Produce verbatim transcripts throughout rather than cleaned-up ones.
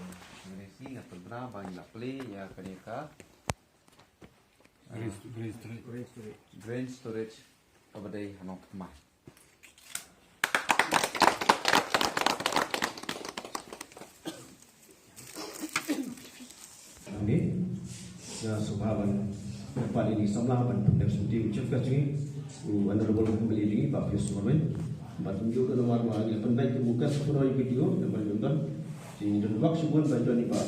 Ngi sngew, ngi la plie ïa kane ka, ah, grain storage. Grain storage kaba dei ha Nongthymmai. Ngi, nga sngewbha ban kyrpad ïa i samla ban pyndep shuti u Chief Guest jong ngi, u Honorable M L A jong ngi, Bah Pius Marwein. Bad kumjuh ruh namar ba ngi la pynbeit kum u guest of honour ïa kito, namar ngi don, ngi don bak shibun ban don i Bah.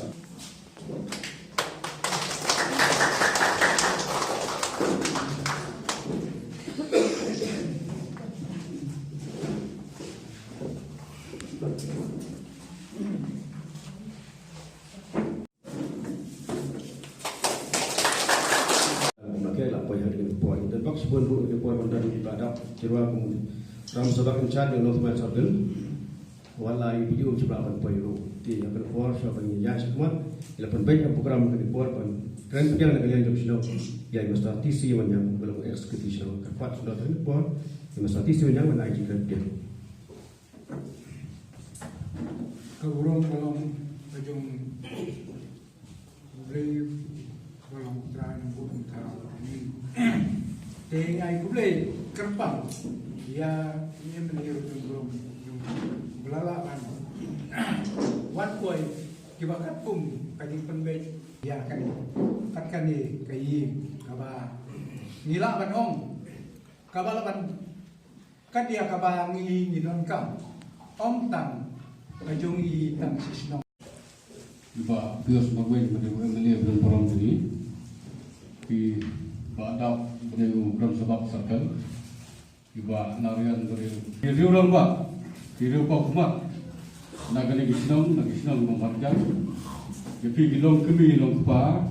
Kumba ki la poi ha kane ka por, ngi don bak shibun ruh ha kane ka por ban don i Bah Dap Jyrwa kum u Gram Sabha in charge jong Nongthymmai Circle. Wat la i video u shym la ban poi ruh. Te ha kane ka por shuwa ban ïaid shakhmat, ngi la pynbeit ïa ka program ha kane ka por ban kren pdiang na ka liang jong ka shnong ïa i Mister T C Wanniang, uba long u executive shnong. Kyrpad shuwa ha kane ka por ïa i Mister T C Wanniang ban ai jingkren pdiang. Ka burom ka long ka jong U Blei ba long u Trai nongbuh nongthaw ïa ngi. Te ngi ai khublei kyrpang ïa i M L A ruh jong burom jong ba la lah ban wan poi kiba katkum ka jingpynbeit ïa kane. Kat kane ka ïing kaba ngi lah ban ong kaba lah ban Kat ïa kaba ngi ngi donkam, ym tang ka jong i tang shi shnong. I Bah Pius Marwein ba dei u M L A ba don burom jong ngi. I Bah Dap ba dei u Gram Sabha Circle. I Bah Narayan ba dei u, i riew rangbah, i riew paw khmat. Na kane ka shnong, na ka shnong Nongmarjan. Ïa phi ki long kmie long kpa,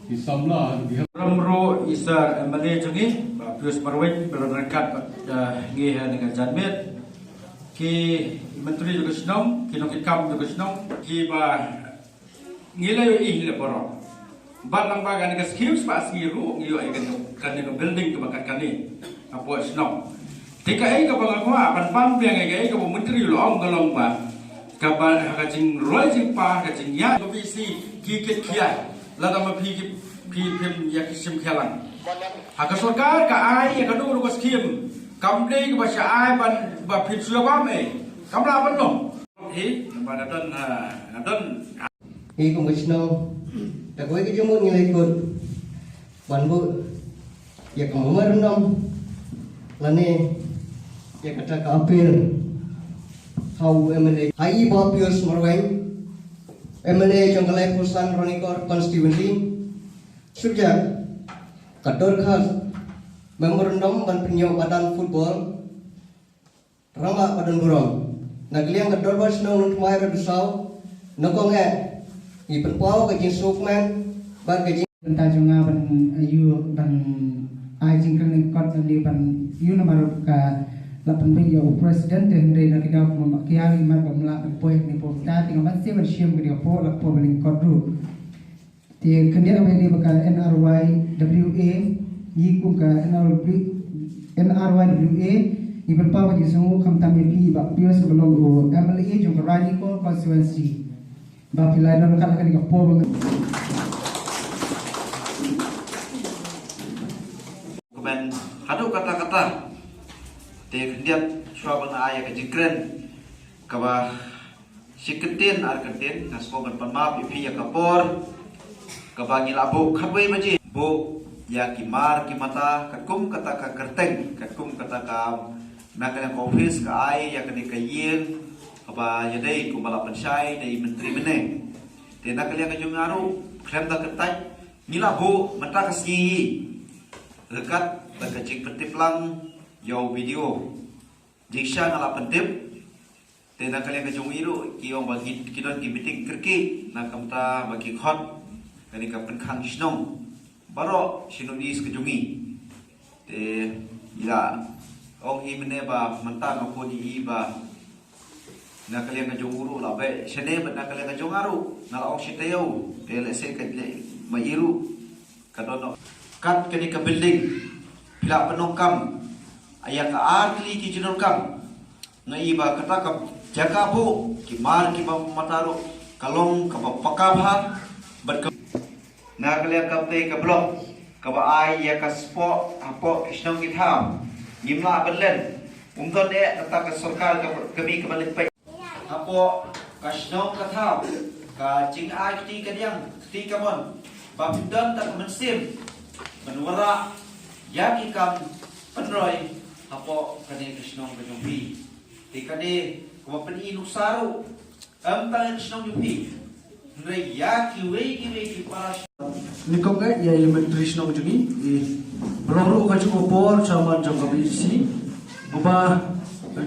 ki samla, ki ha- Ram ruh i Sir M L A jong ngi, Bah Pius Marwein, ba la ryngkat bad, eh, ngi ha kane ka janmiet. Ki myntri jong ka shnong, ki nongkitkam jong ka shnong, kiba ngi la ïohi ngi la burom. Bad lyngba kane ka skhim spah sngi ruh ngi ïohi kane, kane ka building kaba kat kane hapoh shnong. Te kaei kaba nga kwah ban pan biang ïa kaei kaba u Myntri u la ong ka long ba kaba ha ka jingroi jingpang, ha ka jingïaid ka V C ki kit khia lada ma phi ki, phi phim ïa ki shim khia lang. Ha ka sorkar ka ai ïa kano kano ka skhim, kam dei kaba sha ai ban ba phim shu ïa bam ei. Kam lah ban long. Hi, namar nga don, ah, nga don. Ngi kum ka shnong, da kawei ka jingmut ngi la kut ban buh ïa ka memorandum lane ïa kata ka appeal ha u M L A, ha i Bah Pius Marwein, M L A jong ka Laipustan Ranikor constituency. Subject ka dorkhas memorandum ban pynïoh madan football Rangbah ba don burom. Na ka liang ka Dorbar Shnong Nongthymmai Radu Saw, na kong eh, ngi pynpaw ka jingsngewkmen bad ka jing- Bynta jong nga ban, eh, ïoh ban ai jingkren lyngkot lane ban ïoh namar ka la pynbeit ïa u president, te hynrei na ka daw kumba kiar i mat ba ym lah ban poi ha kane ka por, te nga ban sngewbha ban shim kane ka por, la ka por ba lyngkot ruh. Te khyndiat ba ïadei bad ka N R Y W A, ngi kum ka N R Y W A, ngi pynpaw ka jingsngewnguh khamtam ïa phi Bah Pius ba long u M L A jong ka Ranikor constituency. Ba phi la don ryngkat ha kane ka por ba kmen haduh katta katta. Te khyndiat shuwa ban ai ïa ka jingkren kaba shi kyntien ar kyntien, nga sngewbha ban pan map ïa phi ïa ka por kaba ngi la buh khatwei baje. Buh ïa ki mar ki mata katkum kata ka kyrteng, katkum kata ka na ka liang ka office ka ai ïa kane ka ïing kaba ïadei kumba la pynshai da i Myntri mynne. Te na ka liang ka jong nga ruh khlem da kyntait ngi la buh mynta ka sngi hi ryngkat da ka jingpyntip lang ïa u B D O. Jingshisha nga la pyntip. Te na ka liang ka jong i ruh ki ong ba ki, ki don ki meeting kyrkieh na ka bynta ba ki khot kane ka pynkhang shnong baroh shi North East ka jong i. Te i la ong hi mynne ba mynta nga phone ïa i ba na ka liang ka jong u ruh la beh shane bad na ka liang ka jong nga ruh nga la ong shi taïew. Te lehse ka leh ma i ruh ka don noh. Kat kane ka building phi lah ban ong kam ïa ka ar tylli ki jingdonkam. Nga i ba kata ka jaka buh ki mar kiba mynta ruh ka long kaba paka bha bad ka na ka liang ka tei ka block kaba ai ïa ka sport hapoh ki shnong ki thaw. Ngim lah ban len um don eh kata ka sorkar ka kami kaba len pei hapoh ka shnong ka thaw ka jingai kti ka diang kti ka mon ba phi don ta ka mynsiem ban wanrah ïa ki kam pynroi hapoh kane ka shnong ka jong phi. Te kane kaba pyni nuksa ruh em tang ïa ka shnong jong phi hynrei ïa kiwei kiwei ki para shnong. Ni kong eh ïa i menteri shnong jong i i ba long ruh ka jong ka por chairman jong ka B C uba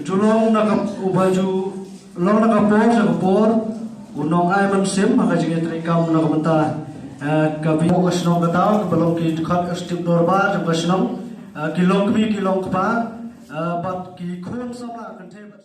ju long na ka uba ju long na ka por sha ka por u nong ai mynsiem ha ka jingïatreikam na ka bynta eh, ka bi ka shnong ka thaw kaba long ki dkhot er step dorbar jong ka shnong eh, ki long kmie ki long kpa eh, bad ki khun samla kan thei bad